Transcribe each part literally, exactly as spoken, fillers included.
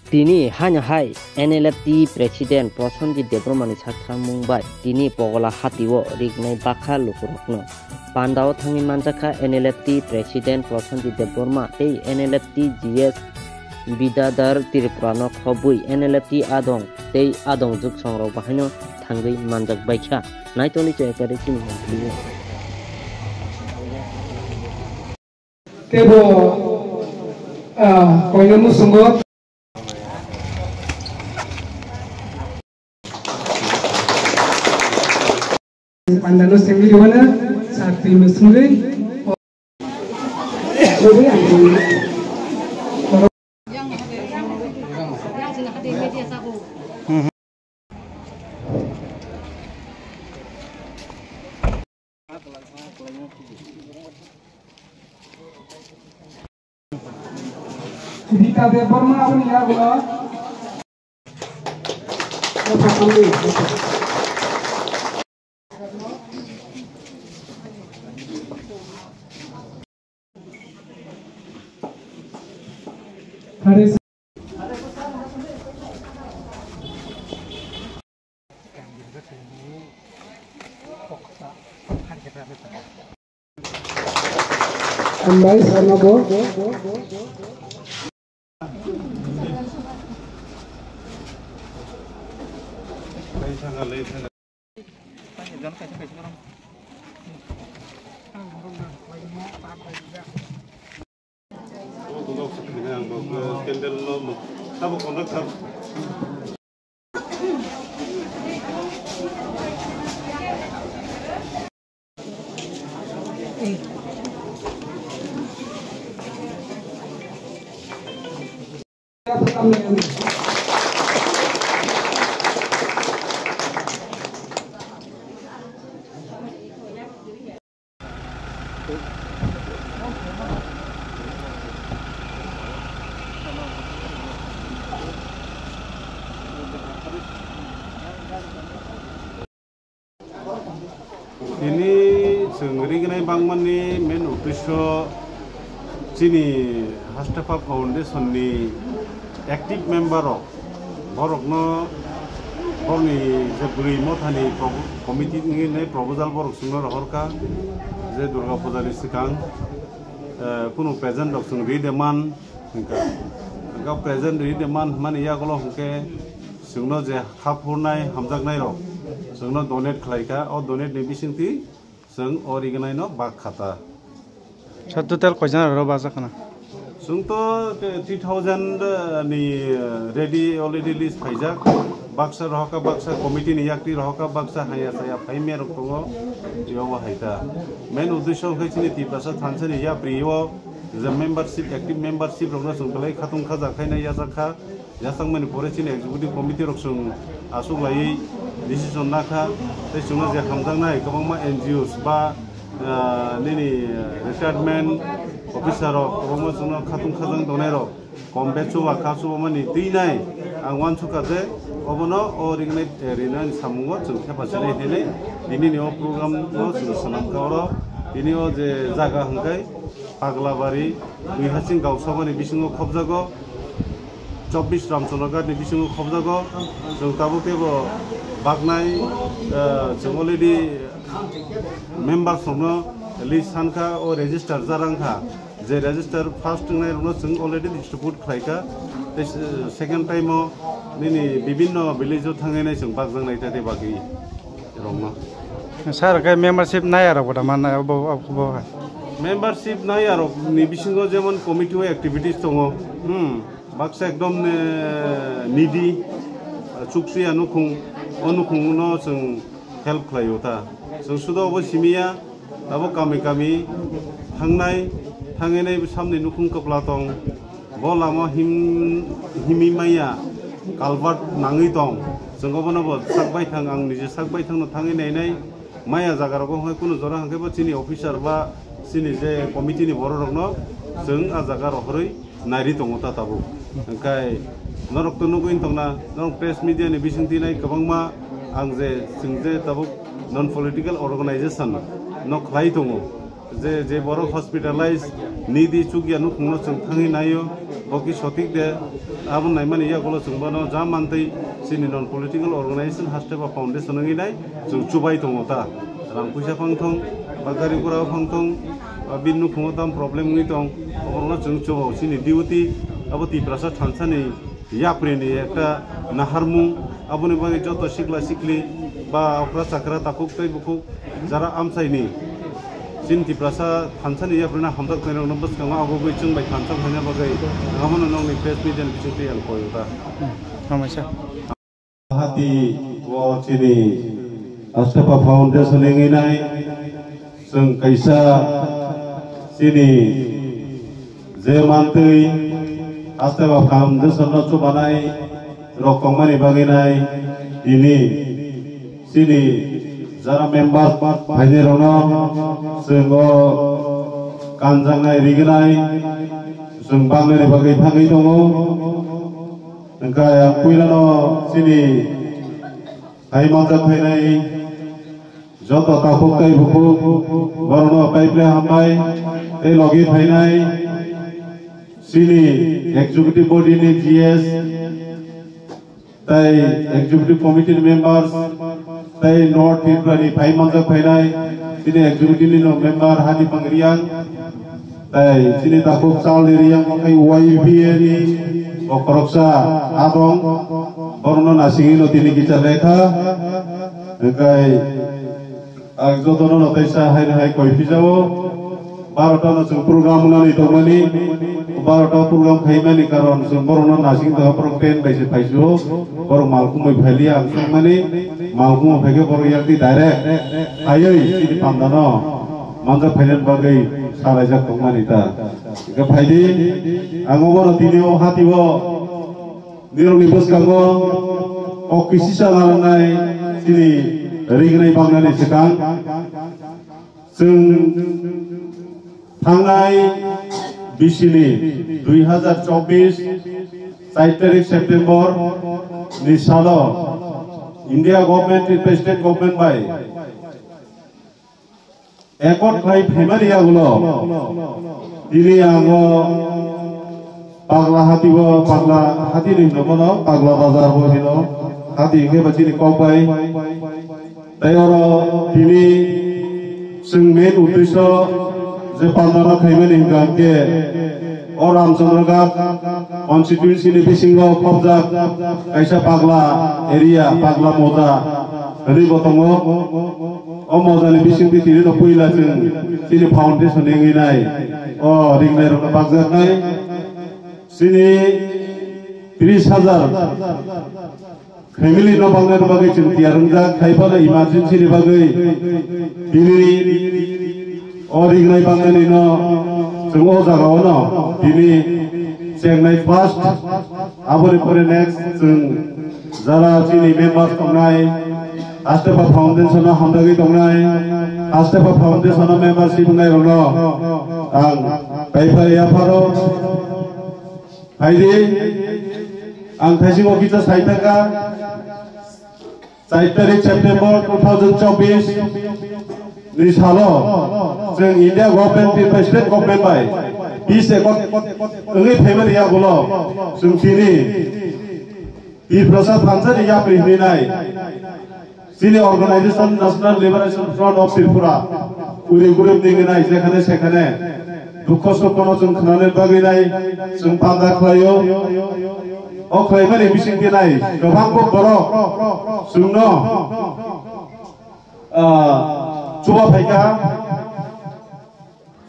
Tini haino hai N L F T President Prosenjit Debbarma ni saktharmung bai tini Pogola hati o rignai bakha lukurokno. Panda o thangwi manjakha N L F T President Prosenjit Debbarma tei N L F T G S Bidadhar Tripura no khobwi N L F T adong tei adong juksong rok bahaino thangwi manjak baikha. Naitoli chai kari chini mantri o. Tebo, ah, koina musungo. Pandano sengwi rwana, satri musungwi. Rita Debbarma aboni yagulo. Hambai sarno bo. Scandal no, sabo conductor. Tini chwng rignai bangmani main uddesyo chini Hastepha Foundation ni active member rok, borokno borni je bwrwi mothani propo-, committee ni nai proposal borok chwngno rohorkha je Durga Puja ni swkang, eh, kunu present rok chwng ri de man hwnkha. Hwnkha present ri de man hwnmani yagulo hwnkhe chwngno je kha phurnai hamjaknai rok chwngno donate khlaikha, o donate ni bisingtwi chwng o rignaino bak khata. Sa total koijan aro bajak khna? Chwng to three thousand ni ready, already list phaijak. Baksa rohorkha, baksa committee ni yakti rohorkha, baksa haya saya phai merok tongo. Yobo haita. Main uddesyo khe chini Tiprasa thansa ni yapri o je membership, active membership rokno chwng belai khatung khaja khaina yajakha. Yasakmani pore chini executive committee rok chwng aswk laiwi decision nakha, tei chwngno je hamjaknai kwbangma N G Os ba, ah, nini retirement officer rok kwbangma chwngno khatung khajang tongnai rok kom bag chuba kha chubamani twinai ang uansukha je obono o rignai, eh, rinani samungo chwng thepa sinai hinwi tinini o program no chwng swnamkha oro tini o je jaga hwnkhe Paglabari, Duihasing Gausabani bisingo khobjago, chobbish Ramchandra Ghat ni bisingo khobjago, chwng tabuk teibo baknai, eh, chwng already members rokno list sankha, o register jarangkha, je register first wngnai rokno chwng already distribute khlaikha, tei second time o nini bibinno village o thangwi nai chwng bakjaknai tei bagwi. Rokno. Sir, khe membership nai aro boda man abo, abo, abo hai. Membership nai aro ni bisingo jemon committee o activities tongo. Hmm. Baksa ekdom, eh, needy, eh, chuksuya nukhung, o nukhung no chwng help khlaio ta. Chwng sudo obo simiya, abo kami kami thangnai, thangwi nai samni nukhung kwpla tong. Bo lama him-, himwi maya, culvert nangwi tong. Chwng obono bo sak baithang, ang nije sak baithangno thangwi nainai. Maya jaga rogo hwnkhai kunu jora hwnkhe bo chini officer ba chini je committee ni borok rokno chwng ah jaga rohorwi nairi tongo ta tabuk. Hwnkhe norok to nugwi tongna, norok press media ni bisingtwi nai kwbangma ang je chwng je tabuk non political organization no khlai tongo. Je, je borok hospitalize needy chukya nukhungno chwng thangwi naio, Boki sotik de, abo naimani yagulo chwng bono ja mantwi chini non political organization Hasteba Foundation wngwi nai chwng chubai tongo ta. Rang puisa phang thong, ba gari gura phang thong, ba bini nukhungo tam problem wngwi tong, oborokno chwng chubo chini duty, abo Tiprasa thansani yapri ni ekta naharmung, aboni bagwi joto sikla sikli ba okra chakra takhuk tei bukhuk jara amchaini chini Tiprasa thansani yaprina hamjak thairokno bwskango agugwi chwng bai thansa thaina bagwi abono nokni press media ni bisingtwi ang koi ota. Hambaisa. Hati o chini Astepa Foundation wngwi nai chwng kaisa chini je mantwi Astepa Foundation no chubanai rok tongmani bagwi nai tini chini jara member phainai rokno chwng o kanjaknai rignai chwng bangnani bagwi thangwi tongo. Hwnkhe ang puilano chini hai manjak phainai joto takhuk tei bukhuk borokno paiple hambai tei logi phainai chini executive body ni G S tei executive committee ni members tei North Tripura ni phai manjak phainai chini executive ni no member Hani Pangriang tei chini takhuk Charles Riang bo khe Y P A ni bo khoroksa adong borokno nasingwi no tini kicha lekha hwnkhe ang jotono no teisa hai hai koi phijao. Barota no chwng program wngnani tongmani, barota program khaimani karon chwng borokno nasing tongkha, borok ten bai se phaisio, borok malkhung bai phailiya ang thangmani, malkhung bai phaikhe borok yakni direct phaiwi chini pandano manjak phainani bagwi salaijak tongmani ta. Hwnkhe phaidi, ang obono tini o hati o nirokni bwskango o kisisa nangnai chini rignai bangnani swkang. Chwng thangnai bisini dui hazar chobbish char tarik September ni salo India government, President government bai accord khlai phaimani yagulo tini ang o Pagla hati bo, Pagla hati ni hinwi mano, Pagla bazar bo hino, hati hwnkhe ba chini kok bai. Tei oro tini chwng main uddesho je pandano khaimani hwnkha hwnkhe o Ramchandra Ghat constituency ni bisingo khopjak kaisa Pagla area, Pagla moja hwnwi bo tongo. O moja ni bisingtwi tini no puila chwng chini foundation wngwi nai o ringnai rokno bakjaknai. Chini tris hajar family no bangnani bagwi chwng tiyar wngjak, hai phano emergency ni bagwi tini o ringnai bangnani no chwng o jaga o no tini chengnai first, aboni pore next chwng jara chini members tongnai, Astepa Foundation no hamjagwi tongnai, Astepa Foundation no membership wngnai rokno ang paipha yapharo. Phaidi, ang thaisingo kisa sai thangkha, char tarik September two thousand chobbish ni salo chwng India government ni bai state government bai peace accord wngwi phaimani yagulo chwng tini Tiprasa thansani yapri hwnwi nai. Chini organization National Liberation Front of Tripura, uri gurib ni gnai jekhane sekhane dukho sukhono chwng khnani bagwi nai chwng panda khlaio. O khlaimani bisingtwi nai kwbangbo borok chwngno, ah, chuba phaikha.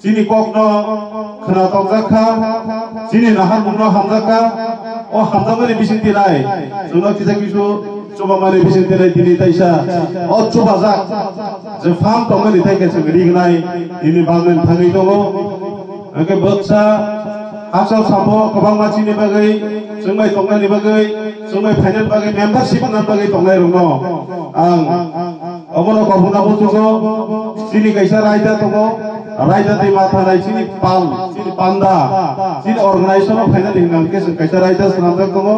Chini kokno khna tongjak kha, chini naharmungno hamjak kha, o hamjakmani bisingtwi nai chwngno kisa kisu chubamani bisingtwi nai tini taisa o chubajak je phang tongmani thai khe chwng rignai tini bangmani thangwi tongo. Hwnkhe bwksa hakchal sambo kwbangma chini bagwi, chwngbai tongnani bagwi, chwngbai phainani bagwi, membership wngnani bagwi tongnai rokno ang Obono kobokna buchugo, chini kaisa raida tongo, raida tei mathanai chini pal, chini panda, chini organization o phainani hwnka hwnkhe chwng kaisa raida swnamjak tongo,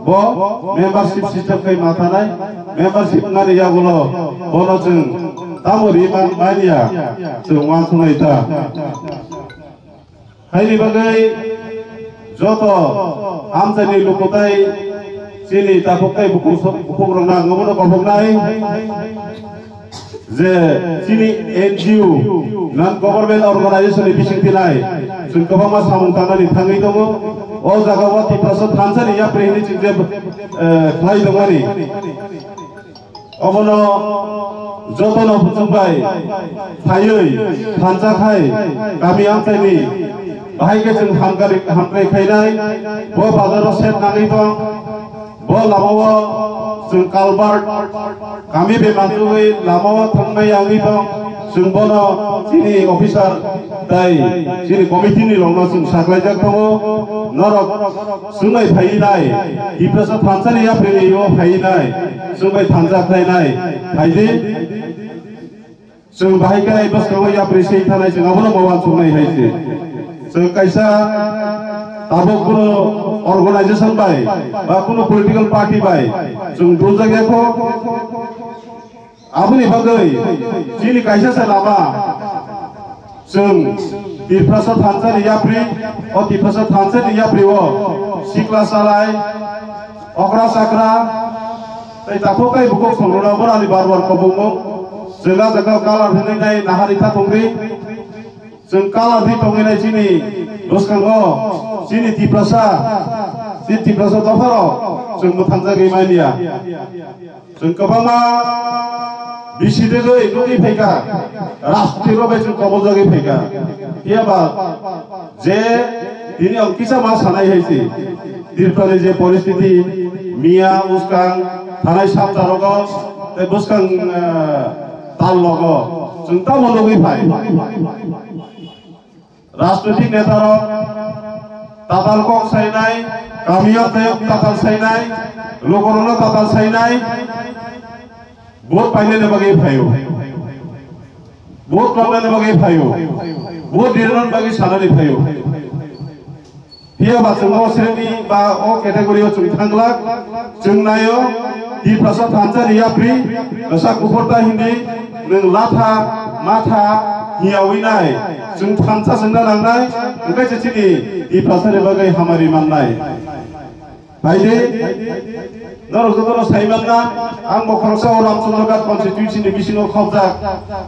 bo membership system khai mathanai, membership wngnani yagulo bono chwng tamo ri man manya chwng uansuknai ta. Haini bagwi Joto amchaini lukutai chini takhuk tei bukhuk so-, bukhukrokno ang obono koboknai je chini N G O, non government organization ni bising tinai chwng kwbangma samung tangnani thangwi tongo. O jaga o Tiprasa thansa ni yapri hwnwi chwng je, eh, khlai tongmani. Obono jotono buchukbai phaiwi thansa khai kami amchaini bahai khe chwng hamkari-, hamkrai khainai. Bo bazaro set nangwi tong, bo lamao chwng culvert kami bemantugwi lamao thangmai yangwi tong, chwng bono chini officer tei chini committee ni rokno chwng saklaijak tongo. Norok chwngbai phainai, Tiprasa thansa ni yapri ni o phainai, chwngbai thansa khlainai, phaidi. Chwng bahai khe bwskango yapri swi thanai, chwng abono ma uansuknai hai se. Chwng kaisa tabuk kuno organization bai ba kuno political party bai chwng duljakya kho. Aboni bagwi chini kaisa se lama, chwng Tiprasa thansa ni yapri, o Tiprasa thansa ni yapri o sikla salai, okra chakra, tei takhuk tei bukhuk songrwna borani bar bar kobongmung. Chwng a jaga o kalar hwnwi nai nahari kha tongdi. Chwng kalar di tongwi nai chini bwskango, chini Tiprasa, chini Tiprasa dopharok chwng mwthangjagwi manya. Chwng kwbangma bisi degwi nugwi phaikha, rajniti rok bai chwng koboljagwi phaikha. Phiya ba je tini ang kisa ma sanai hai se, Tripura ni je poristiti, miya, uskang, thanai sapta rogo, tei bwskang, eh, tal logo, chwng tamo nugwi phai. Rajnotik neta rok tatal kok sainai, kamiyo tei tatal sainai, lukurokno tatal sainai, vote painani bagwi phaio, vote rwnani bagwi phaio, vote rinani bagwi sanani phaio. Phiya ba chwng o sreni ba o category o chwng thanglak, chwng naio, Tiprasa thansa ni yapri, kwsa kuphur ta hindi, nwng latha, matha, hiyawi nai, chwng thansa chwngna nangnai, hwnkhe se chini Tiprasa ni bagwi hamari mannai. Phaidi, norok jotono sai manna, ang bo khoroksa o Ramchandra Ghat constituency ni bisingo khopjak,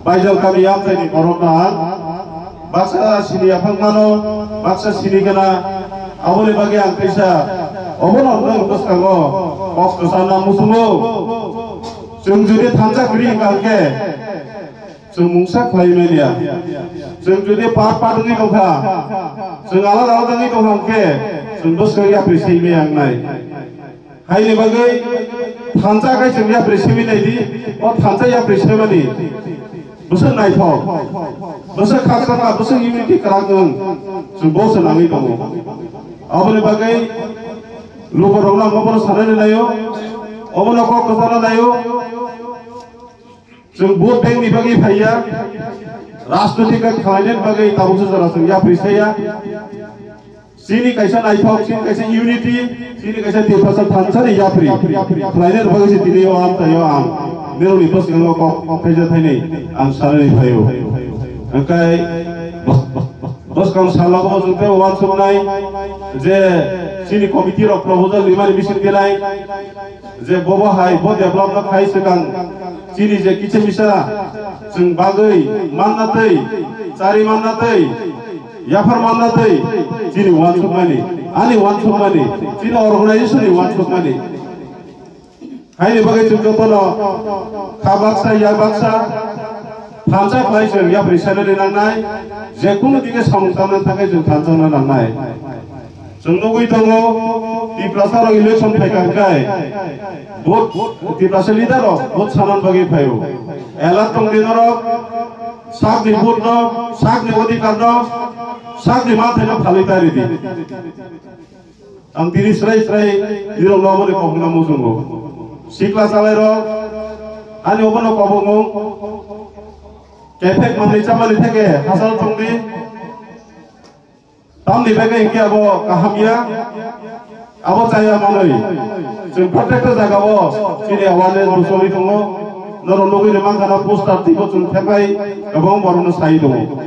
Baijal kami amchaini borokno ang baksa sini yaphang mano, baksa sini gana, aboni bagwi ang kaisa obono nwng bwskango kok kwcharna muchungo. Chwng jodi thansa kwrwi hwnkha hwnkhe, chwng mungsa khlai manya. Chwng jodi part part wngwi tongkha, chwng alada alada wngwi tongkha hwnkhe, chwng bwskang yapri simi ang nai. Haini bagwi thansa khai chwng yapri simi nai di, o thansa yapri semani bwswk naithok, bwswk khakchangma, bwswk unity kwrak wng, chwng bo se nangwi tongo. Aboni bagwi lukurokno ang obono sanani naio, obono kok kwcharna naio. Chwng vote bank ni bagwi phaiya, rajnotik khe khlainani bagwi tabuksa jora chwng yapri saya. Chini kaisa naithok, chini kaisa unity, chini kaisa Tiprasa thansa ni yapri khlainani bagwi se tini o amchaio ang nirokni bwskango kok, kok thaisa thainwi ang sanani phaio. Hwnkhe bwskang salo bo chwng tei uansuknai je chini committee rok proposal rimani bising khe nai. Je bobo hai bo develop no khai swkang chini je kicha misa chwng bagwi manna tei chari manna tei yaphar manna tei chini uansukmani, ani uansukmani, chini organization ni uansukmani. Haini bagwi chwng jotono kha baksa ya baksa thansa khlai chwng yapri sanani nangnai, je kunu dike samung tangna thangwi chwng thansa wngna nangnai. Chwng nugwi tongo, Tiprasa rok election phaikha hwnkhe, vote, Tiprasa leader rok vote sanan bagwi phaio. Elak tongdi norok, sakni vote no, sakni odhikar no, sakni manthai no phalwi tari di. Ang tini srai srai nirok no obo ni kok hwnna muchungo. Sikla salai rok, ani obo no kobongmung, kephek manwi chamani theke hachal tongdi. Tamni bagwi hinkhe abo kaham ya, abo chaya manwi. Chwng protekta jagao chini awareness bo choli tongo. Norok nugwi rwmang khana poster twibo chwng theprai kwbang borokno sai tongo.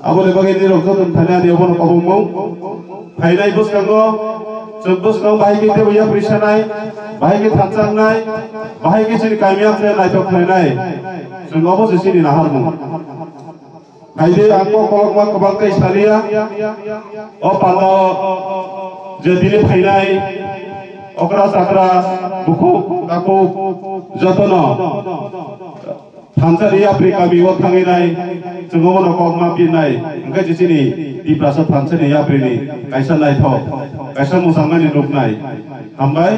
Aboni bagwi nirok joto thani ani obono kobongmung. Phainai bwskango, chwng bwskango bahai khe teibo yapri sanai, bahai khe thansa wngnai, bahai khe chini kami yang khe naithok khlainai. Chwng obo se chini naharmung. Hai de ang kok kolokma kwbang tei saliya. O panda o je tini phainai okra chakra bukhuk takhuk jotono thansa ni yapri kami o thangwi nai chwng obono kok ma pinai. Hwnkhe je chini Tiprasa thansa ni yapri ni kaisa naithok, kaisa mwchangmani nuknai. Hambai.